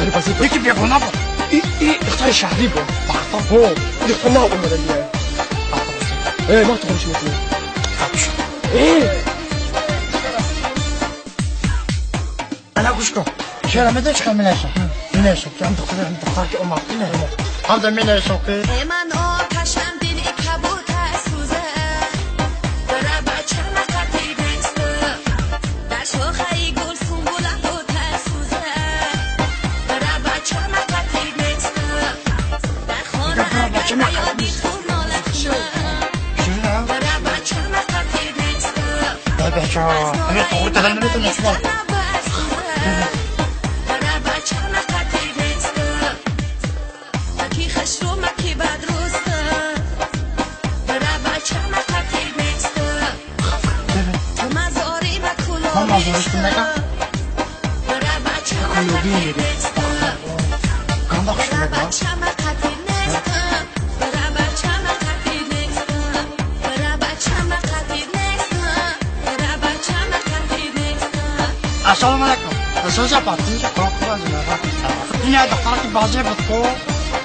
духтари базӣ буд. Яки бегона буд. И духтари шаҳрӣ буд. Бахто. Ҳо, духтар нав омада дия. Бахто. Ман туғри мекунам. Ана гӯш кун. Шера медонӣ чӣ кор менависам? Менависам ки ҳам духтар, ҳам духтар ки омад. Ҳам да менависам ки من آتشم دل کبوتر سوزه برا بچه مقطی نیست در شاخه گل سنبوله بوتر سوزه برا بچه مقطی نیست در خانه اگر بیادی خون ناله کنم برا بچه مقطی نیست بچه ҳамин туғри кардан наметонистам. برا بچه مقطی نیست کی خشرو مکی بدرست برا بچه مقطی نیست تو مزاری Ман мазориш мекам. برا بچه مقطی نیست Ганда хуш برا мекунам. بچه مقطی نیست برا بچه مقطی نیست برا بچه مقطی نیست برا بچه مقطی نیست Ассалому алайкум. Соза патинҷа ин як духтара ки баъзе буд ку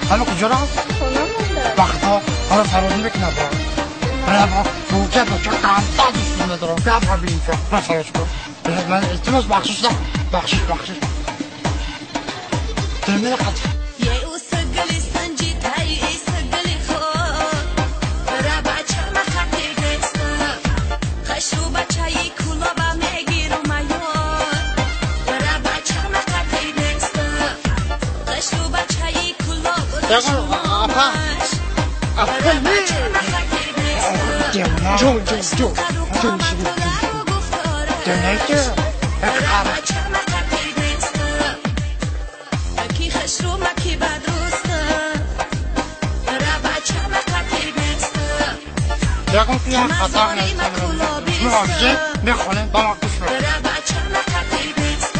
ҳами куҷо рафт? Хона монда. Вақтҳо ҳара фарёд мекунад бо. Буча буча камта дӯст медорам. Гап бинча. Ман фарёд кун. Ман илтимос бахшиш да. Бахшиш бахшиш. Дилмена қат. یه او سگلی سنجی تای ای سگلی خود برا بچه مخطی نیست خشو بچه ای کلا با میگیرم ایار برا بچه مخطی نیست خشو بچه ای کلا Ягон апа. برا Апа. بچه مخطی نیست Девона. Ҷон, ҷон, ҷон. Ҷон, Девона ки. برا بچه مخطی نیست کی خشرو مکی بدرست برا بچه مخطی نیست Ягон ки як хато нест. Муроҷиат мехонем ба ма гӯш мекунем. برا بچه مخطی نیست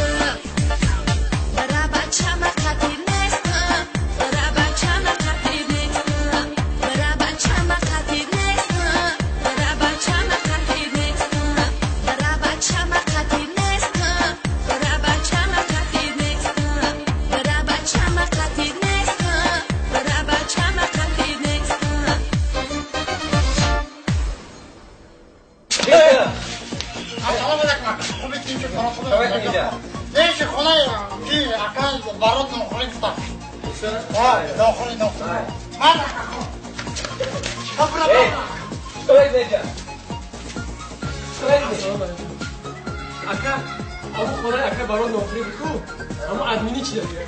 برا بچه مخطی نیست برا بچه مخطی نیست برا بچه مخطی نیست برا بچه مخطی نیست برا بچه مخطی نیست برا بچه مخطی نیست برا بچه مخطی نیست برا بچه مخطی نیست Ассалому алайкум. Хуб инчи кора хуб. Неши хонаи ки ака барот нохӯрӣ гуфта. Нохӯрӣ нохӯрӣ. Ман Ака, аму хонаи ака барот нохӯрӣ буд ку? Аму админи чӣ дадия?